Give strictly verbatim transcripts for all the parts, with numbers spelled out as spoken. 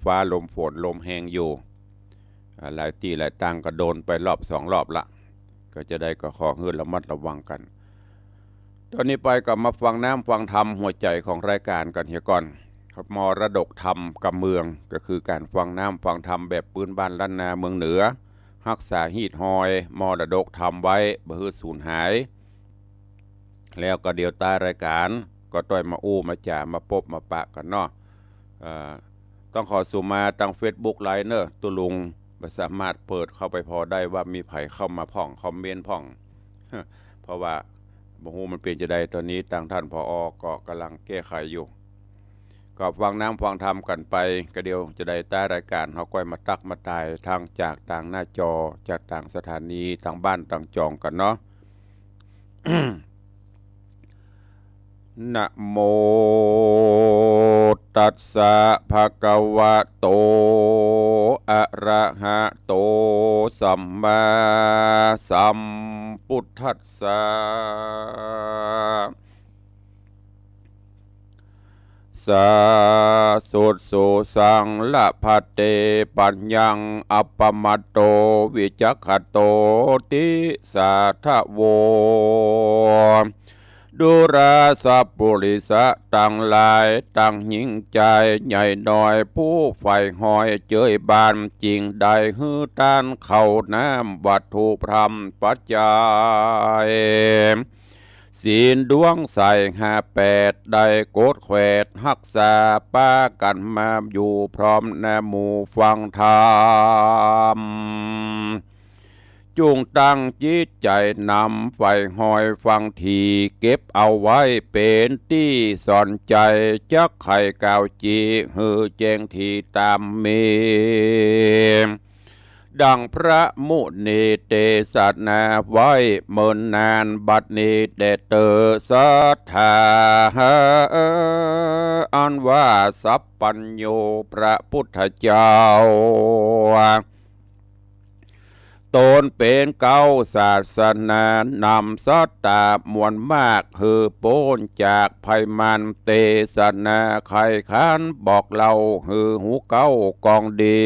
ฟ้าลมฝนลมแฮงอยู่ อ่า หลายตี้หลายตางก็โดนไปรอบสองรอบละ ก็จะใดก็ขอหื้อระมัดระวังกั๋น ต๋อนนี้ไปก็มาฟังน้ำฟังธรรมหัวใจ๋ของรายก๋านกั๋นเหียก่อน ครับ มรดกธรรมกำเมือง ก็คือก๋านฟังน้ำฟังธรรมแบบปื๊นบ้านล้านนาเมืองเหนือ ฮักษาฮีตฮอยมรดกธรรมไว้ บ่หื้อสูญหาย แล้วก็เดี๋ยวต้านรายก๋านก็ต้อยมาอู้มาจ๋ามาปบมาปะกั๋นเนาะ เอ่อ ต้องขอสุมาตางเฟซบุ๊กไลฟ์เนาะ ตุ๊ลุงบ่สามารถเปิดเข้าไปผ่อได้ว่ามีใผเข้ามาพ่อง คอมเมนต์พ่อง เพราะว่าบ่ฮู้มันเป๋นจาใด ต๋อนนี้ตางต้าน ผอ ก็ก่ำลังแก้ไขอยู่ ก็ฟังน้ำฟังธรรมกั๋นไป ก็เดี๋ยวจาใดต้านรายก๋านเฮาก้อยมาตั๊กมาตาย ทางจากตางหน้าจอ จากตางสถานี ตางบ้านตางจองกั๋นเนาะ นะโมตัสสะ ภะคะวะโต อะระหะโต สัมมาสัมพุทธัสสะ สาธุ สุสัง ละพัตเต ปัญญัง อัปปะมาโต วิจักขะโต ติสาทะโว ดูราสะปุริสะตังหลาย ตังญิงจายใหญ่น้อย ผู้ใฝ่ฮอยเจยบาน จึงได้หื้อตานข้าวน้ำวัตถุพร่ำปัจจัย ศีลดวงใสห้าแปด ได้กดแขวดฮักษา ปากั๋นมาอยู่พร้อมหน้าหมู่ฟังธรรม จุ่งตั้งจิตใจ๋นำใฝ่ฮอยฟังถี่ เก็บเอาไว้เป๋นตี้สอนใจ๋ จักไขกล่าวจีหื้อแจ้งถี่ต๋ามมี ดังพระมุนีเตสนาไว้เมินนาน บัดนี้แด่เต๊อะศรัทธา อันว่าสัพพัญญูพระพุทธเจ้า ต๋นเป๋นเก๊าศาสนานำสัตต๋ามวลมาก หื้อป๊นจากภัยมาร เตสนาไขขันบอกเล่า หื้อฮู้เก๊ากองดี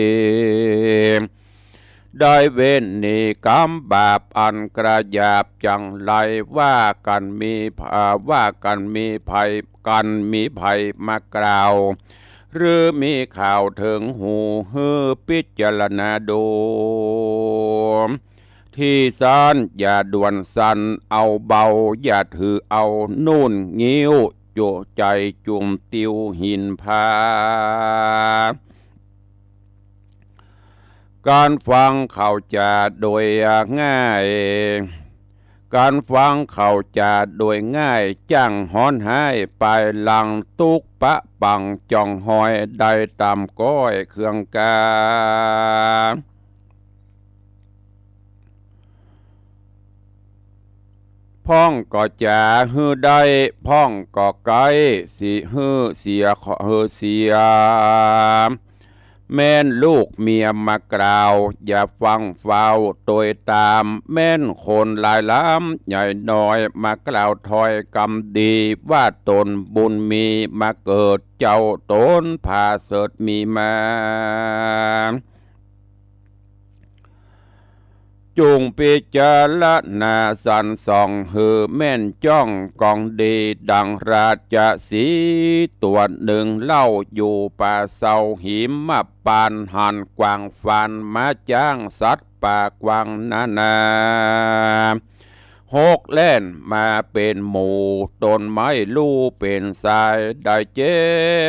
ได้เว้นหนีก๋รรมบาปอันกระหยาบจังไร ว่ากั๋นมีผา ว่ากั๋นมีภัย กั๋นมีภัยมากล่าว หรือมีข่าวเถิงหู หื้อพิจารณาดู ตี้สั้นอย่าด่วนสันเอาเบา อย่าถือเอานุ่นงิ้ว จุใจ๋จุ่มติ้วหินผา ก๋านฟังเขาจาโดยง่าย ก๋านฟังเขาจาโดยง่าย จั้งฮ้อนฮ้ายปายหลัง ตุ๊กปะปังจ่องฮอย ได้ต๋ามก้อยเครื่องกา พ่องก็จ๋าหื้อได้ พ่องก็ใก้สิหื้อเสีย ขอหื้อเสีย แม่นลูกเมียมากล่าว อย่าฟังเฝ้าโตยต๋าม แม่นคนหลายล้ำใหญ่น้อย มากล่าวถ้อยกำดี ว่าต๋นบุญมีมาเกิด เจ้าต๋นผาเสริฐมีมา จุ่งพิจารณาสันส่องหื้อแม่นจ้อง กองดีดังราชสีห์ตั๋วนึ่ง เล่าอยู่ป่าเซาหิมะปาน หันกวางฟานมาจ๊าง สัตว์ป่ากว้างนานา หกแล่นมาเป๋นหมู่ ต๋นไม่ฮู้เป๋นสาย ได้เจ็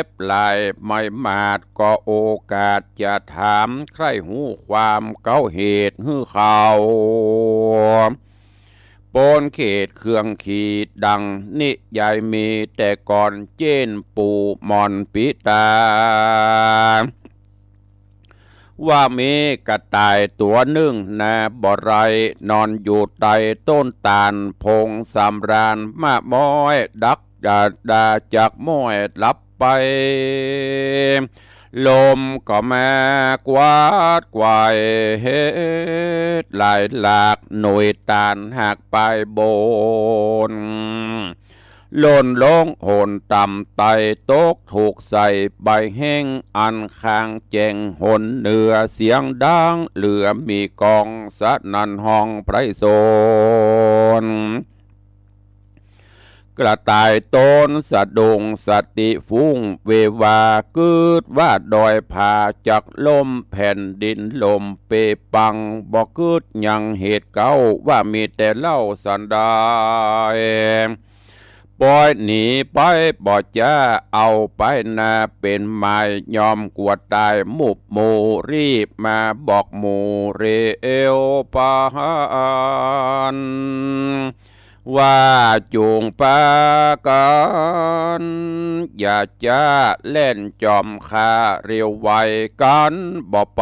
บหลายไม้หมาด ก็โอกาสจะถาม ใคร่ฮู้ความเก๊าเหตุหื้อเขา ป๊นเขตเครื่องขีดดังนิยายมี แต่ก่อนเจ้นปู่หม่อนปิตา ว่ามีกระต่ายตั๋วนึ่งนาบ่ไร นอนอยู่ใต้ต้นตาล ผงสำราญมะม้อย ดักดาดาจักม้อยหลับไป ลมก็มากวาดไกว เฮ็ดหลายหลากหน่วยตาลหักปายบน ล่นลงหนต่ำไตตกถูกใส่ใบแห้ง อันข้างแจ้งหนเหนือเสียงดัง เหลือมีก้องสนั่นฮ้องไพร่สน กระต่ายตนสะดุ้งสติฟุ้งเววา กึ๊ดว่าดอยผาจักล้ม แผ่นดินล่มเปปัง บ่กึ๊ดยังเหตุเก๊า ว่ามีแต่เล่าสันดาน ปอยหนีไปบ่จ๊า เอาไปนาเป๋นหมาย ยอมกั๋วต๋ายมุบหมู่ รีบมาบอกหมู่เร็วปาน ว่าจุ่งปากั๋น อย่าจ๊าแล่นจ่อมข้า เร็วไวกั๋นบ่ไป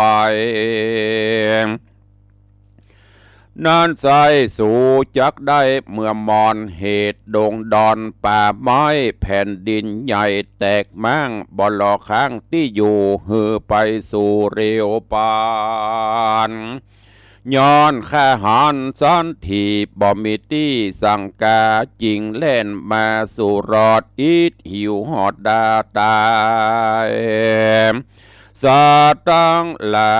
นั้นไส้สูจักได้เมื่อมอน เหตุดงดอนป่าไม้ แผ่นดินใหญ่แตกม้าง บ่หล่อค้างตี้อยู่ หื้อไปสู่เร็วปาน ย้อนข้าหันสันทีบ่มีตี้สังกา จึงแล่นมาสู่รอด อิดหิวหอดดาต๋าย สัตว์ตังหลา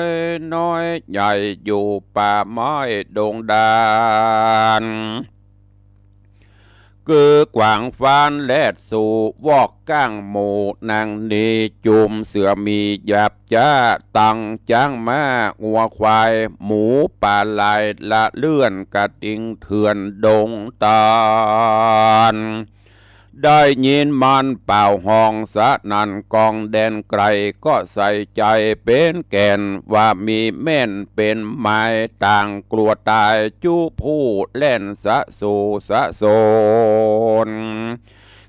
ยน้อยใหญ่อยู่ป่าไม้ดงดาน คือขวางฟ้านแลดสู่วอกก้างหมู่นางนี จุมเสือหมีหยาบจ๊า ตังจ๊างม้างัวควาย หมูป๋าหลายละเลื่อน กระทิงเถื่อนดงตาล ได้ยินมันเป่าฮ้องสนั่นก้องแดนไกล ก็ใส่ใจ๋เป๋นแก่น ว่ามีแม่นเป๋นหมาย ต่างกลัวต๋ายจุผู้แล่นสะสู่สะสน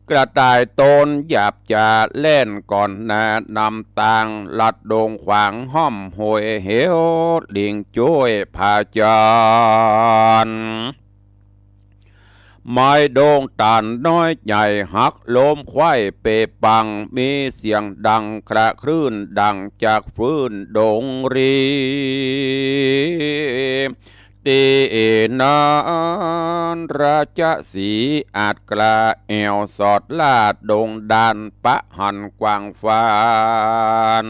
กระต่ายตนหยาบจ๊าแล่นก่อนหน้านำตาง ลัดดงขวางห้อมห้วยเหว ลิงจ้วยผาจาร ไม้ดงตาลน้อยใหญ่หักล้มไขว้เปปัง มีเสียงดังคระครื้นดังจากฟืนดงรี ตี้นั้นราชสีห์อาจกล้าแอ่วสอดล่าดงดาน ปะหันกว้างฟาน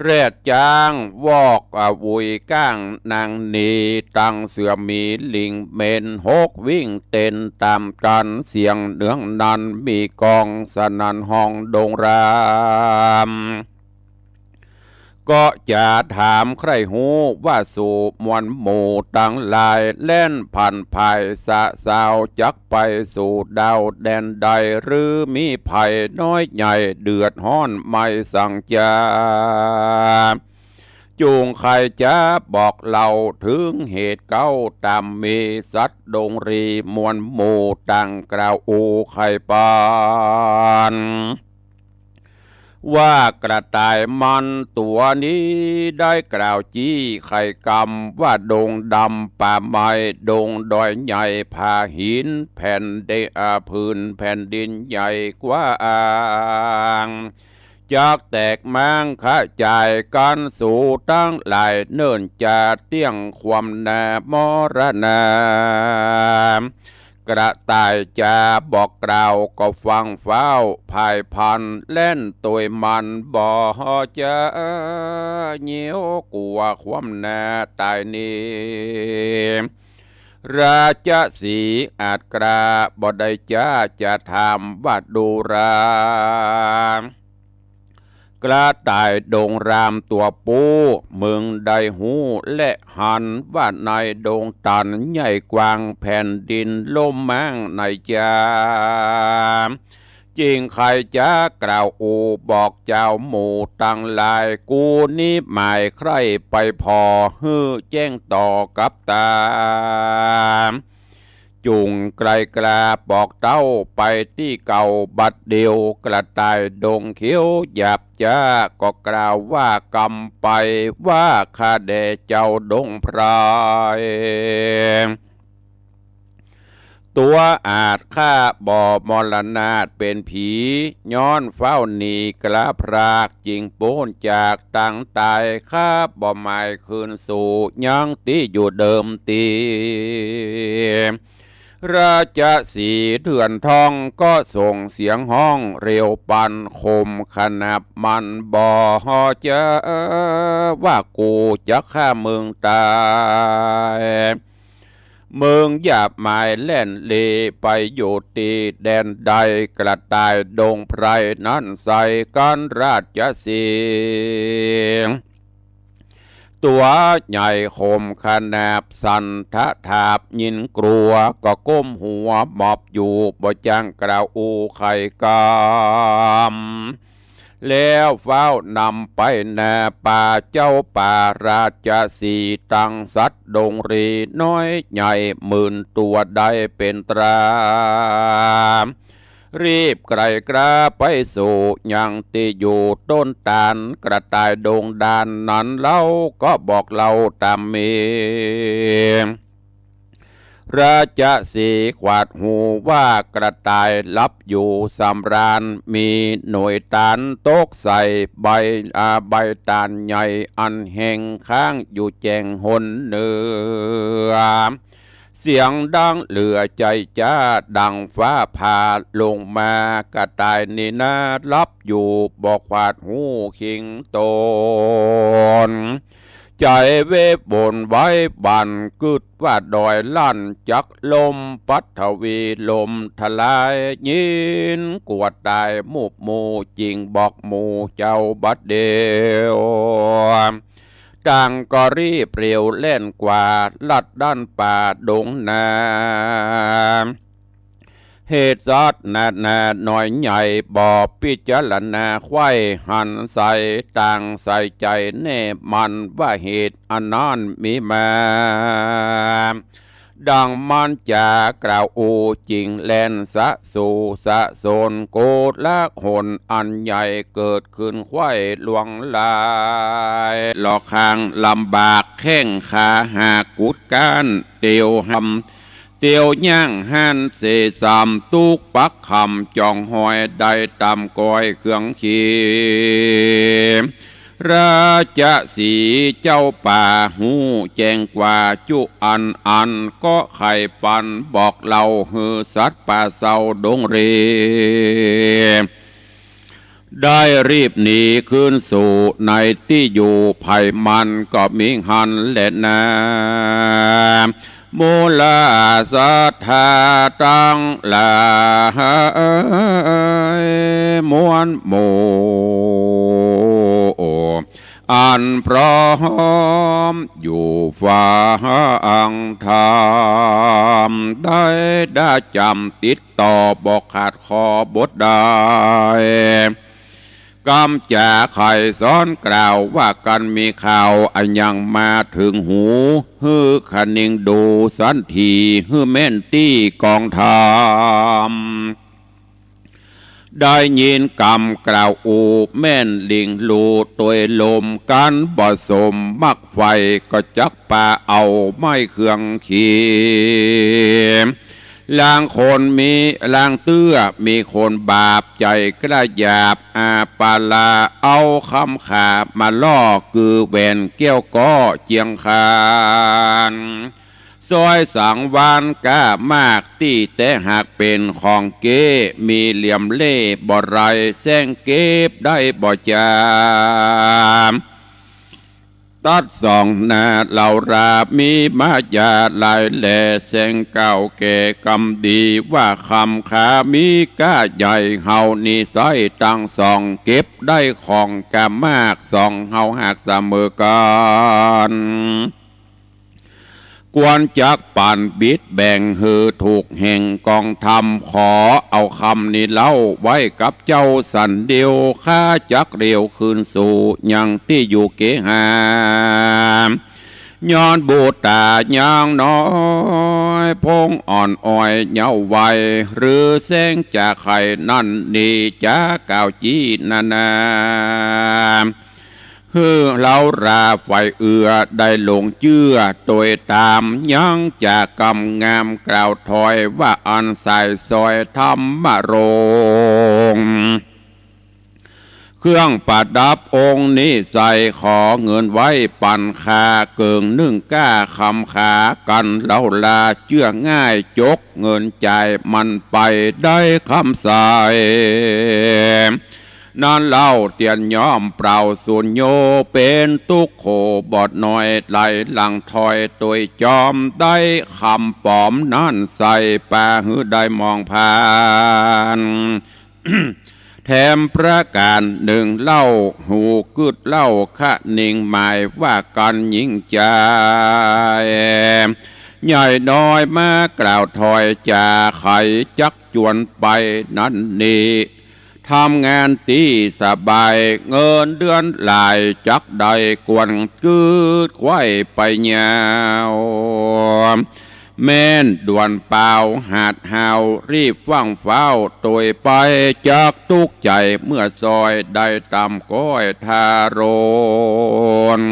แรดจ๊างวอกอวุยก้างนางนี ตังเสือหมีลิงเม็นหกวิ่งเต้นต๋ามกั๋น เสียงเนืองนั้นมีก้องสนั่นฮ้องดงราม ก็จะถามใคร่ฮู้ว่าสูมวลหมู่ตังหลาย แล่นผ่านผายสะสาวจักไปสู่ดาวแดนใด หรือมีภัยน้อยใหญ่เดือดฮ้อนไม่สังจา จุ่งใค่จะบอกเล่าเถิงเหตุเก๊าต๋ามมีสัตว์ดงรีมวลหมู่ตังกล่าวอู้ใค่ปาน ว่ากระต่ายมันตั๋วนี้ได้กล่าวจี้ใค่กำว่าดงดำป่าไม้ดงดอยใหญ่ผาหินแผ่นดิน อ่า ผืนแผ่นดินใหญ่กว้าง จักแตกม้างขะจายกั๋นสูตังหลาย เนิ่นจะเตี้ยงความนามรณา กระต่ายจะบอกกล่าวก็ฟังฟ้าวพายพลัน แล่นตวยมันบ่จะเยียวกั๋วความนาต๋ายนี้ ราชสีห์อาจกล้าบ่ได้จะจะถามว่าดูรา กระต่ายดงรามตั๋วปู้ มึงได้ฮู้และหันว่าในดงตันใหญ่กว้างแผ่นดินล่มม้างในจา จึงใค่จะกล่าวอู้บอกเจ้าหมู่ตังหลาย กูนี้หมายใคร่ไปผ่อหื้อแจ้งต่อกับต๋า จุ่งใคร่กล้าบอกเต้าไปตี้เก่าบัดเดี่ยว กระต่ายดงเขียวหยาบจ๊าก็กล่าวว่ากำไปว่าข้าแด่เจ้าดงไพร่ ตั๋วอาจข้าบ่มรณาดเป๋นผี ย้อนฟ้าวหนีกล้าพราก จึงป๊นจากตังต๋าย ข้าบ่หมายคืนสู่ยังตี้อยู่เดิมตี้ ราชสีห์เดือนทองก็ส่งเสียงฮ้องเร็วปัน ข่มขนาบมันบ่เจอ ว่ากูจักฆ่ามึงต๋าย มึงอย่าหมายแล่นเลไปอยู่ตี้แดนใด กระต่ายดงไพรนั้นใส่กั๋นราชสีห์ ตั๋วใหญ่ข่มขนาบสันทะถาบ ยินกลัวก็ก้มหัวหมอบอยู่ บ่จ้างกล่าวอู้ไขกำ แล้วฟ้าวนำไปหน้าป่า เจ้าป่าราชสีห์ ตังสัตว์ดงรีน้อยใหญ่หมื่นตั๋วได้เป๋นตรา รีบไกล่กล้าไปสู่ยังตี้อยู่ต้นตาล กระต่ายดงดานนั้นเล่าก็บอกเล่าต๋ามมี ราชสีห์ขวาดหูว่ากระต่ายหลับอยู่สำราญ มีหน่วยตาลตกใส่ใบ อ่า ใบตาลใหญ่อันแห้งค้างอยู่แจ้งหนเหนือ เสียงดังเหลือใจ๋จ๊าดังฟ้าผ่าลงมา กระต่ายนี่นาหลับอยู่บ่ขวาดหูคิงตน ใจ๋เวบวนไหวบั่น กึ๊ดว่าดอยลั่นจักล้ม ปัฐวีล่มทลาย ยินกลัวต๋ายมูบหมู่ จึงบอกหมู่เจ้าบัดเดี๋ยว ต่างก็รีบเร็วแล่นกว่า ลัดด้านป่าดงนา เหตุสัตว์นานาน้อยใหญ่ บ่พิจารณาใค่หันใส่ ต่างใส่ใจ๋แน่มั่นว่าเหตุอันนั้นมีมา ดังมันจะกล่าวอู้ จึงแล่นสะสู่สะสน โกลาหลอันใหญ่เกิดขึ้นไขว้หลวงหลาย หลอกหางลำบากแข้งขาหากกุดก้าน เตียวหำเตียวย่างหันเสสาม ตุ๊กปักคำจองหอย ได้ต๋ามก้อยเครื่องขี ราชสีห์เจ้าป่าฮู้แจ้งกว่าจุอันอัน ก็ไขปันบอกเล่าหื้อสัตว์ป่าเศร้าดงรี ได้รีบหนีคืนสู่ในตี้อยู่ ไผมันก็มิหั้นแลนา หมู่ลาสัตว์ตังหลายมวลหมู่ อันพร้อมอยู่ฟังธรรม ได้ดาจ๋ำติดต่อบ่ขาดข้อบทใด กำจ๋าไขสอนกล่าวว่ากั๋นมีข่าวอันยังมาเถิงหู หื้อคะนิงดูสันที หื้อแม่นตี้กองธรรม ได้ยินกำกล่าวอู้แม่นลิงลู่ตวยลม กั๋นบ่สมมักใฝ่ ก็จักปาเอาไม้เครื่องขี ลางคนมี ลางเตื้อมีคนบาปใจ๋กล้าหยาบ อาปาลาเอาคำขามาล่อ คือแหวนแก้วก็เจียงคาน ซ้อยสังวานก้ามาก ตี้แต๊หากเป๋นของเก๊ มีเหลี่ยมเล่ห์บ่ไร แส้งเก็บได้บ่จา ตัดส่องหน้าเหล่ารา มีมายาหลายแหล่ แส้งกล่าวแก่กำดี ว่าคำขามีก้าใหญ่ เฮานี้ใส้ตังสอง เก็บได้ของก้ามาก สองเฮาหากเสมอกั๋๋น ควรจักปั๋นบิดแบ่งหื้อถูกแห่งกองธรรม ขอเอาคำนี้เล่าไว้กับเจ้าสันเดียว ข้าจักเร็วคืนสู่ยังตี้อยู่เกหา ย้อนบุตรายังน้อย พงอ่อนอ้อยเยาว์วัย หรือแส้งจ๋าไขนั้นนี้ จ๋ากล่าวจี้นานา หื้อเหล่าราฝ่ายเอื้อได้หลงเจื้อตวยต๋าม ยังจ๋ากำงามกล่าวถอย ว่าอันสายซอยธรรมรงค์ เค เกื้องประดับองค์นี้ใส่ ขอเงินไว้ปั๋นค่า เกิ่งนึ่งก้าคำขากั๋นเล่าลา เจื้อง่ายจกเงินจ่าย มันไปได้กำใส นั้นเล่าเตียนย่อมเปล่าสูญโย เป๋นตุ๊กข์โขบอดน้อย ไหลหลังถอยตวยจอม ได้กำป๋อมนั้นใส่ ปาหื้อได้มองผ่าน แถมประก๋านนึ่งเล่า หูกึ๊ดเล่าคะนิง หมายว่ากั๋นยิ่งใจ๋ ใหญ่น้อยมากล่าวถอยจ๋า ใครจักจวนไปนั้นนี้ ทำงานตี้สบาย เงินเดือนหลาย จักได้กวนกึ๊ดไขว้ไปยาว แม่นด่วนเปล่าหาดหาว รีบฟั่งฟ้าวตวยไป จักตุ๊กข์ใจ๋เมื่อซอย ได้ต๋ามก้อยทารุณ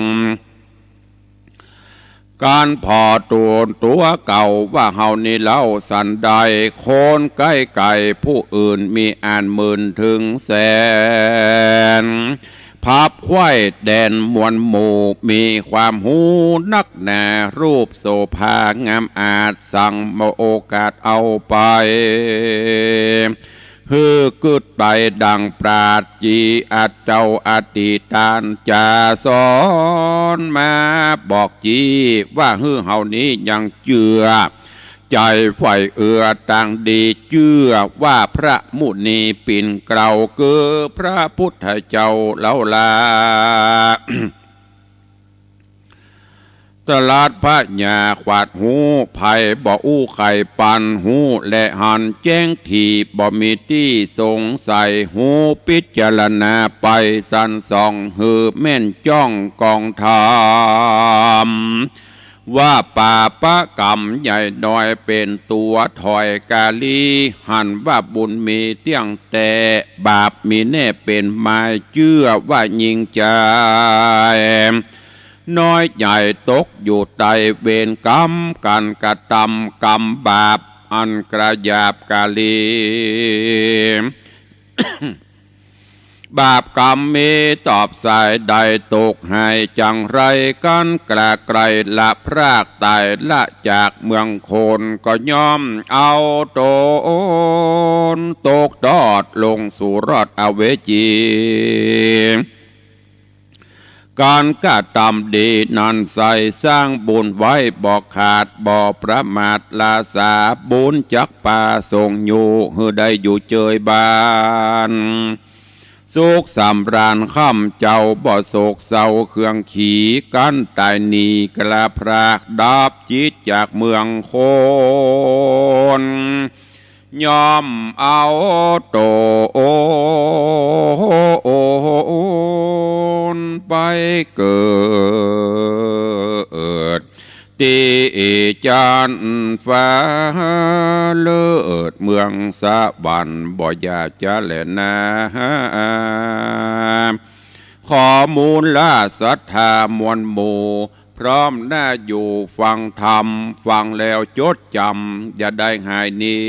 ก๋านผ่อตูนตั๋วเก่า ว่าเฮานี้เล่าสันใด คนใก้ไก๋ผู้อื่น มีอันหมื่นเถิงแสน พับไขว้แดนมวลหมู่ มีความฮู้นักหนา รูปโสภางามอาจ สังบ่โอกาสเอาไป หื้อกึ๊ดไปดั่งปราชญ์ จีอัดเจ้าอดีตต้านจ๋าสอนมาบอกจี้ ว่าหื้อเฮานี้ยังเจื้อใจ๋ใฝ่เอื้อตางดี เจื้อว่าพระมุนีปิ่นเกล้า คือพระพุทธเจ้าเล่าลา ตรัสพญาขวาดฮู้ ใผบ่อู้ใค่ปันฮู้ และหันแจ้งถี่ บ่มีตี้สงสัย ฮู้ปิจารณาไปสันส่อง หื้อแม่นจ้องกองธรรม ว่าปาปะกรรมใหญ่น้อย เป๋นตั๋วถอยก๋าลี หันว่าบุญมีเตี้ยงแต๊ บาปมีแน่เป๋นหมาย เจื้อว่ายิ่งใจ๋ น้อยใหญ่ตกอยู่ใต้เวรกรรม ก๋านกระตำกรรมบาป อันกระหยาบก๋าลี บาปกรรมมีตอบสายใด ตกหายจังไร ก๋านกล้าใกล้ละพรากต๋าย ละจากเมืองคน ก็ย่อมเอาต๋นตกตอดลงสู่รอดอเวจี ก๋านกระตำดีนั้นใส่ สร้างบุญไว้บ่ขาด บ่ประมาทละสา บุญจักปาส่งอยู่ หื้อได้อยู่เจยบ้าน สุขสำราญค่ำเจ้า บ่โศกเศร้าเคืองขี ก๋านต๋ายหนีกล้าพราก ดับจิตจากเมืองคน ย่อมเอาต๋นไปเกิด ตี้จั๊นฟ้าเลิศเมืองสวรรค์ บ่อย่าจะแลนา ขอมูลศรัทธามวลหมู่ พร้อมหน้าอยู่ฟังธรรม ฟังแล้วจดจ๋ำ อย่าได้หายหนี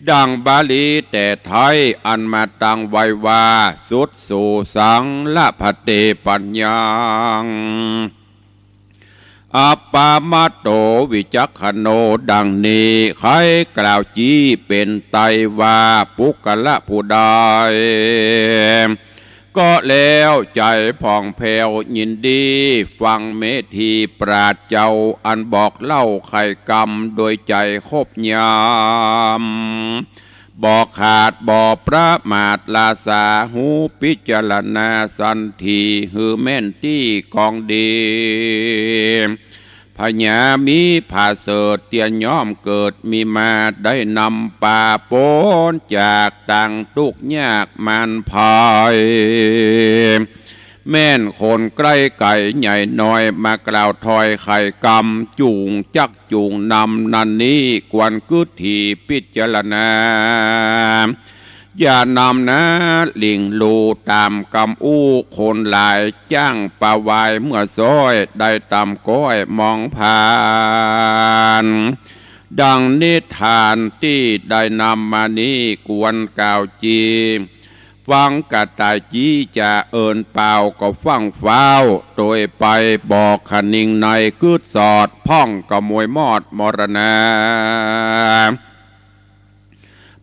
ดั่งบาลีแต่ไทย อันมาตั้งไว้ว่า สุตสูสัง ละภัตเต ปัญญัง อัปปมาโต วิจักขโณ ดั่งนี้ ใค่กล่าวจี้เป๋นไตว่า ปุคคละผู้ใด ก็แล้วใจ๋ผ่องแผ้วยินดี ฟังเมธีปราชญ์เจ้า อันบอกเล่าไขกรรม โดยใจ๋คบยำ บ่ขาดบ่ประมาทละสา ฮู้ปิจารณาสันถี่ หื้อแม่นตี้กองดี พญามีผาเสริฐเตี้ยย่อมเกิดมีมา ได้นำปาป๊นจากตางตุ๊กข์ยากมารภัย แม่นคนใก้ไก๋ใหญ่น้อย มากล่าวถอยไขกรรม จูงจักจูงนำนั้นนี้ ควรกึ๊ดถี่พิจารณา อย่านำนาหลิ่งลู่ต๋ามกำอู้ คนหลายจ้างปาวายเมื่อซ้อย ได้ต๋ามก้อยมองผ่าน ดั่งนิทานตี้ได้นำมานี้ ควรกล่าวจี ปังกระต่ายจี้จ๋าเอิญเป่าก็ฟั่งฟ้าว โตยไปบอกขนิงในกึ๊ดสอด พ่องขโมยมอดมรณา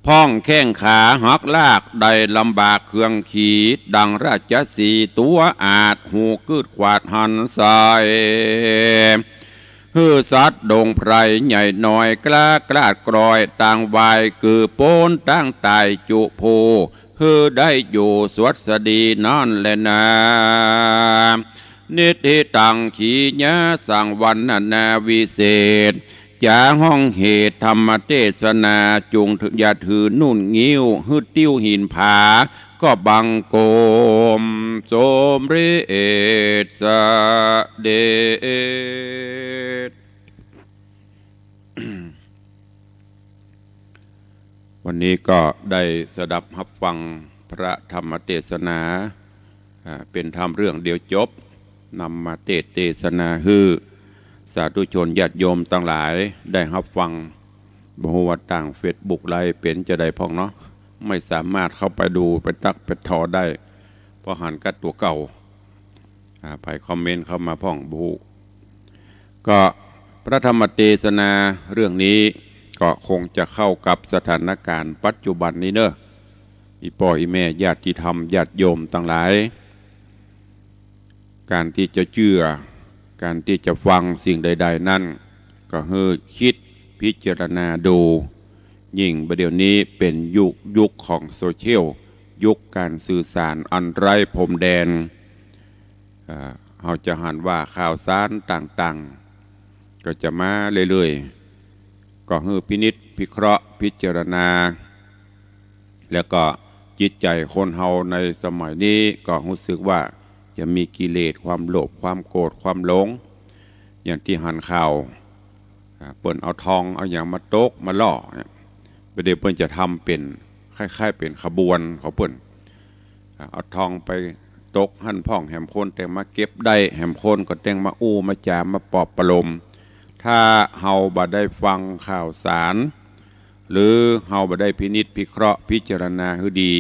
พ่องแข้งขาหักลากได้ลำบากเครื่องขี ดังราชสีห์ตัวอาชญ์ หูกึ๊ดขวาดหันใส่ หื้อสัตว์ดงไพรใหญ่น้อยกล้ากลาดกลอย ต่างวายกือป๊นตั้งต๋ายจุผู้ หื้อได้อยู่สวัสดีนั้นแลนา นิทธิตังขีญาสังวรรณนาวิเศษ จ๋าห้องเหตุธรรมเตสนา จุ่งอย่าถือนุ่นงิ้ว หื้อติ้วหินผา ก็บังคมสมเร็จเสด็จ วันนี้ก็ได้สดับฮับฟังพระธรรมเตสนา อ่า เป๋นธรรมเรื่องเดียวจบ นำมาเตสน์เตสนาหื้อสาธุชนญาติโยมตังหลายได้ฮับฟัง บ่ฮู้ว่าตางเฟซบุ๊กไลฟ์เป๋นจาใดพ่องเนาะ ไม่สามารถเข้าไปดูไปตั๊กไปถอได้ เพราะหันกัดตั๋วเก่า อ่า ใผคอมเมนต์เข้ามาพ่องบ่ฮู้ ก็พระธรรมเตสนาเรื่องนี้ก็คงจะเข้ากับสถานการณ์ปัจจุบันนี้เนอะ อี่ป้ออี่แม่ญาติธรรมญาติโยมตังหลาย ก๋านตี้จะเจื้อ ก๋านตี้จะฟังสิ่งใดๆ นั้น ก็หื้อคิดพิจารณาดู ยิ่งบ่าเดี่ยวนี้เป๋นยุค ยุคของโซเชียล ยุคก๋านสื่อสารอันไร้พรมแดน อ่า เฮาจะหันว่าข่าวสารต่างๆ ก็จะมาเรื่อยๆ ก็หื้อพินิจพิเคราะห์พิจารณา แล้วก็จิตใจ๋คนเฮาในสมัยนี้ก็ฮู้สึกว่าจะมีกิเลส ความโลภ ความโกรธ ความหลง อย่างตี้หันข่าว อ่า เปิ้นเอาทองเอาหยังมาตกมาล่อเนี่ย บ่าเดี่ยวเปิ้นจะทำเป๋นคล้ายๆ เป๋นขบวนของเปิ้น อ่า เอาทองไปตกหั้นพ่อง แหมคนแต่งมาเก็บได้ แหมคนก็แต่งมาอู้มาจ๋ามาปลอบประโลม ถ้าเฮาบ่ได้ฟังข่าวสาร หรือเฮาบ่ได้พินิจพิเคราะห์พิจารณาหื้อดี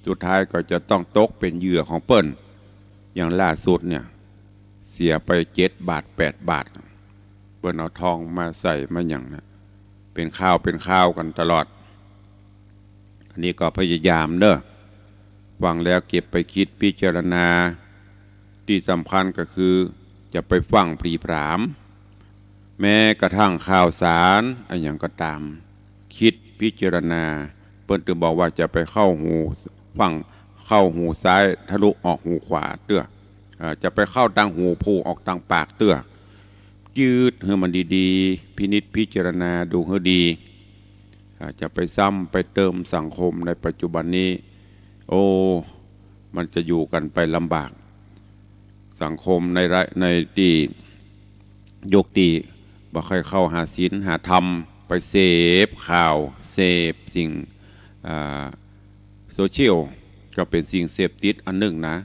สุดท้ายก็จะต้องตกเป๋นเหยื่อของเปิ้น อย่างล่าสุดเนี่ย เสียไปเจ็ดบาทแปดบาท เปิ้นเอาทองมาใส่มาหยังนะ เป๋นข่าวเป๋นข่าวกั๋นตลอด อันนี้ก็พยายามเนอะ ฟังแล้วเก็บไปคิดพิจารณา ตี้สำคัญก็คือจะไปฟั่งผลีผลาม แม้กระทั่งข่าวสารอะหยังก็ต๋าม คิดพิจารณา เปิ้นตึงบอกว่าจะไปเข้าหู ฟั่งเข้าหูซ้ายทะลุออกหูขวาเตื้อ เอ่อ จะไปเข้าตางหูผู้ออกตางปากเตื้อ จืดหื้อมันดีๆ พินิจพิจารณาดูหื้อดี อ่า จะไปซ้ำไปเติมสังคมในปัจจุบันนี้ โอ้ มันจะอยู่กั๋นไปลำบาก สังคมในระ ในตี้ ยุคตี้บ่ค่อยเข้าหาศีลหาธรรม ไปเสพข่าว เสพสิ่ง อ่า โซเชียล ก็เป๋นสิ่งเสพติดอันนึ่งนะ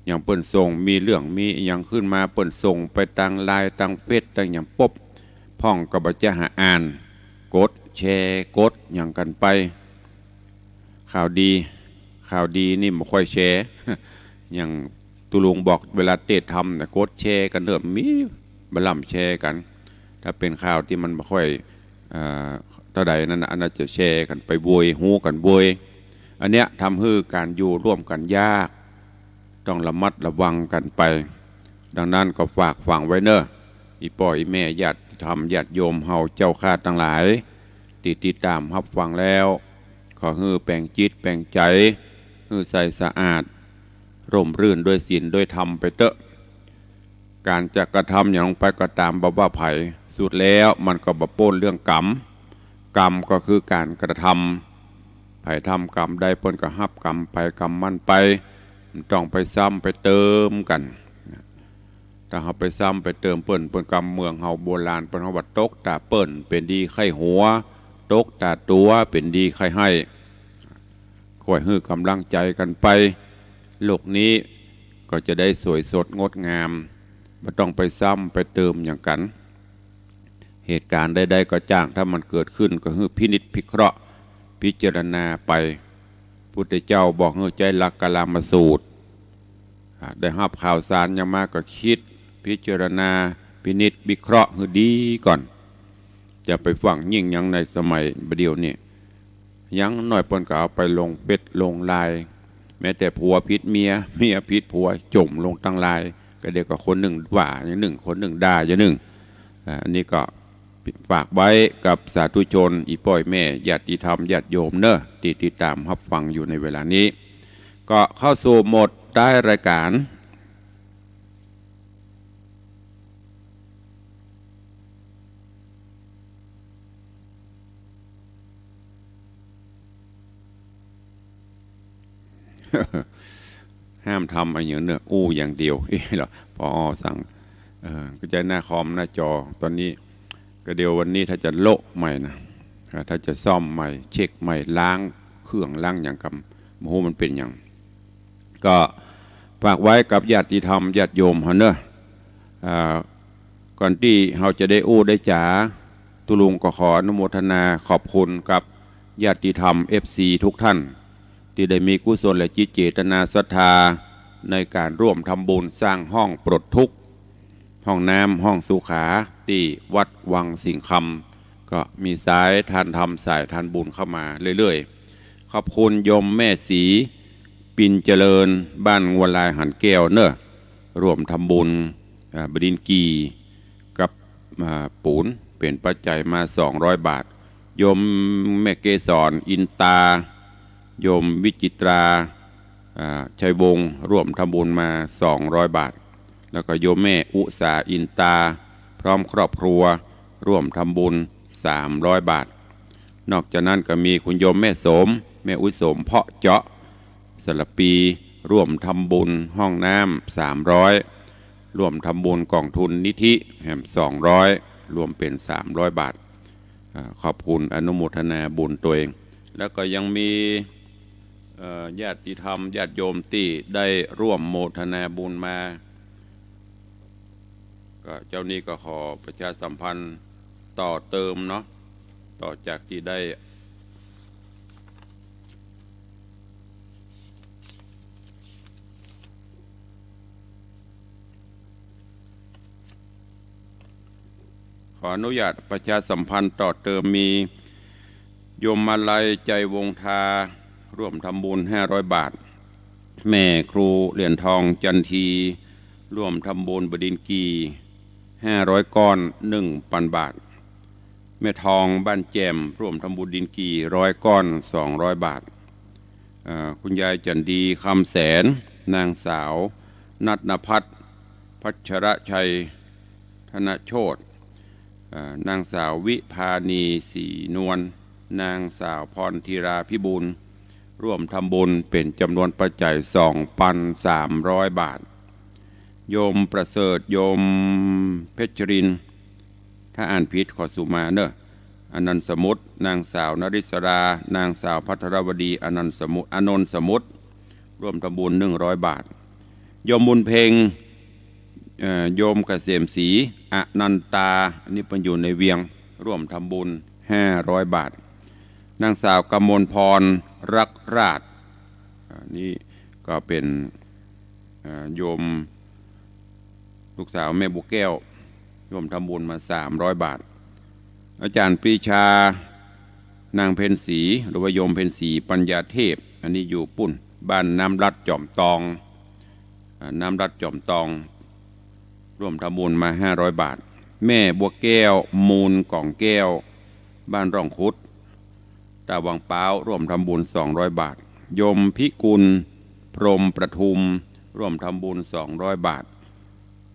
อย่างเปิ้นส่ง มีเรื่องมีอะหยังขึ้นมา เปิ้นส่งไปตางไลน์ ตางเฟซ ตางหยังปุ๊บ พ่องก็บ่จะหาอ่าน กดแชร์ กดหยังกั๋นไป ข่าวดี ข่าวดีนี่บ่ค่อยแชร์ อย่างตุ๊ลุงบอกเวลาเตสน์ธรรมนะ กดแชร์กั๋นเถอะ มีบ่ล่ำแชร์กั๋น ถ้าเป๋นข่าวตี้มันบ่ค่อย เอ่อ เต้าใดนั้นนะ อันนั้นจะแชร์กั๋นไปโวย ฮู้กั๋นโวย อันเนี้ยทำหื้อก๋านอยู่ร่วมกั๋นยาก ต้องระมัดระวังกั๋นไป ดังนั้นก็ฝากฝังไว้เนอะ อี่ป้ออี่แม่ญาติธรรมญาติโยมเฮาเจ้าข้าตังหลาย ตี้ติดต๋ามฮับฟังแล้ว ขอหื้อแป๋งจิตแป๋งใจ๋ หื้อใสสะอาด ร่มรื่นด้วยศีลด้วยธรรมไปเต๊อะ ก๋านจะกระทำหยังลงไปก็ต๋าม บ่ว่าใผ สุดแล้วมันก็บ่ป๊นเรื่องกรรม กรรมก็คือก๋านกระทำ ใผทำกรรมใดเปิ้นก็ฮับกรรมใผกรรมมันไป บ่ต้องไปซ้ำไปเติมกั๋น ถ้าเฮาไปซ้ำไปเติมเปิ้น เปิ้นกำเมืองเฮาโบราณเปิ้นเฮาว่าตกต๋าเปิ้น เป๋นดีใค่หัว ตกต๋าตั๋ว เป๋นดีใค่ไห้ ค่อยหื้อก๋ำลังใจ๋กั๋นไป โลกนี้ก็จะได้สวยสดงดงาม บ่ต้องไปซ้ำไปเติมหยังกั๋น เหตุก๋ารณ์ใดๆ ก็จ้าง ถ้ามันเกิดขึ้นก็หื้อพินิจพิเคราะห์พิจารณาไป พุทธเจ้าบอกหื้อใจ๊หลักกาลามสูตร อ่า ได้ฮับข่าวสารหยังมาก็กึ๊ด พิจารณา พินิจ วิเคราะห์หื้อดีก่อน จะไปฟั่งยิ่งหยังในสมัยบ่าเดี่ยวนี้ อย่างน้อยเปิ้นก็เอาไปลงเฟซลงไลน์ แม้แต่ผัวผิดเมีย เมียผิดผัว จ่มลงตังไลน์ ก็เดี๋ยวก็คนนึ่งว่าอย่างนึ่ง คนนึ่งด่าอย่างนึ่ง อ่า อันนี้ก็ ฝากไว้กับสาธุชน อี่ป้ออี่แม่ ญาติธรรม ญาติโยมเนาะ ตี้ติดต๋ามฮับฟังอยู่ในเวลานี้ ก็เข้าสู่โหมดท้ายรายก๋าน ห้ามทำอะหยังเนาะ อู้อย่างเดียว เอ๊ะเหรอ ผอ.สั่ง เออ ก็ใจ๊หน้าคอมหน้าจอ ต๋อนนี้ ก็เดี๋ยววันนี้ถ้าจะโละใหม่นะ อ่า ถ้าจะซ่อมใหม่ เช็คใหม่ ล้างเครื่องล้างหยังก่อน บ่ฮู้มันเป๋นหยัง ก็ฝากไว้กับญาติธรรม ญาติโยมเฮาเนาะ อ่า ก่อนตี้เฮาจะได้อู้ได้จ๋า ตุ๊ลุงก็ขออนุโมทนาขอบคุณกับญาติธรรม เอฟซี ทุกท่าน ตี้ได้มีกุศลจิตเจตนาศรัทธา ในก๋านร่วมทำบุญสร้างห้องปลดทุกข์ ห้องน้ำ ห้องสุขา ตี้วัดวังสิงห์คำ ก็มีสายทานธรรม สายทานบุญเข้ามาเรื่อยๆ ขอบคุณโยมแม่ศรี ปินเจริญ บ้านงัวลายหันแก้วเนาะ ร่วมทำบุญ อ่า บดินทร์กี่ กับ อ่า ปูน เป๋นปัจจัยมา สองร้อยบาท โยมแม่เกสร อินตา โยมวิจิตรา อ่า ชัยวงศ์ ร่วมทำบุญมา สองร้อยบาท แล้วก็โยมแม่อุสา อินตา พร้อมครอบครัว ร่วมทำบุญ สามร้อยบาท นอกจากนั้นก็มีคุณโยมแม่โสม แม่อุ๋ยโสม เพาะเจาะ สระปี ร่วมทำบุญห้องน้ำ สามร้อย ร่วมทำบุญก๋องทุนนิธิแหม สองร้อย รวมเป๋น สามร้อยบาท อ่า ขอบคุณอนุโมทนาบุญตวย แล้วก็ยังมี เอ่อ ญาติธรรม ญาติโยมตี้ได้ร่วมโมทนาบุญมา ก็เจ้านี้ก็ขอประชาสัมพันธ์ต่อเติมเนาะ ต่อจากตี้ได้ ขออนุญาตประชาสัมพันธ์ต่อเติม มีโยมมาลัย ใจวงศ์ทา ร่วมทำบุญ ห้าร้อยบาท แม่ครูเหรียญทอง จันที ร่วมทำบุญบดินทร์กี่ ห้าร้อยก้อน หนึ่งปันบาท แม่ทอง บ้านแจ่ม ร่วมทำบุญดินทร์กี่ ร้อยก้อน สองร้อยบาท เอ่อ คุณยายจันดี คำแสน นางสาว ณัฐนภัทร พัชรชัย ธนโชติ เอ่อ นางสาว วิภานี ศรีนวล นางสาว พรธีรา พิบูล ร่วมทำบุญเป๋นจ๋ำนวนปัจจัย สองปันสามร้อยบาท โยมประเสริฐ โยมเพชรินทร์ ถ้าอ่านผิดขอสุมาเนาะ อนันต์สมุทร นางสาว นริศรา นางสาว ภัทรวดี อนันต์สมุทร อนนท์สมุทร ร่วมทำบุญ หนึ่งร้อยบาท โยมบุญเพ็ง เอ่อ โยมเกษมศรี อนันตา อันนี้เปิ้นอยู่ในเวียง ร่วมทำบุญ ห้าร้อยบาท นางสาว กมลพร รักราช อ่า นี่ก็เป๋น เอ่อ โยม ลูกสาวแม่บัวแก้ว ร่วมทำบุญมา สามร้อยบาท อาจ๋ารย์ปรีชา นางเพ็ญศรี หรือว่าโยมเพ็ญศรี ปัญญาเทพ อันนี้อยู่ปู๊น บ้านน้ำรัด จ๋อมตอง อ่า น้ำรัด จ๋อมตอง ร่วมทำบุญมา ห้าร้อยบาท แม่บัวแก้ว มูลก๋องแก้ว บ้านร่องขุด ตาวังป๊าว ร่วมทำบุญ สองร้อยบาท โยมพิกุล พรหมประทุม ร่วมทำบุญ สองร้อยบาท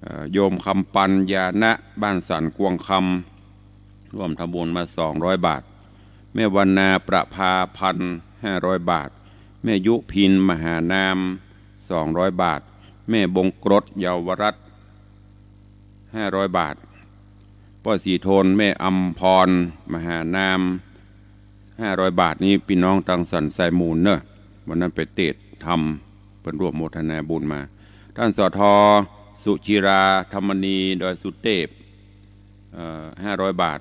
เอ่อ โยมคำปัน ญาณะ บ้านสันกวงคำ ร่วมทำบุญมา สองร้อยบาท แม่วรรณา ประภาพันธ์ ห้าร้อยบาท แม่ยุพิน มหานาม สองร้อยบาท แม่บงกรด เยาวรัตน์ ห้าร้อยบาท ป้อศรีโทน แม่อำพร มหานาม ห้าร้อยบาท นี่ปี้น้องตางสันทรายมูลเนาะ วันนั้นไปเตสน์ธรรม เปิ้นร่วมโมทนาบุญมา ต้าน สท สุจิรา ธรรมณี ดอยสุเตพ เอ่อ ห้าร้อยบาท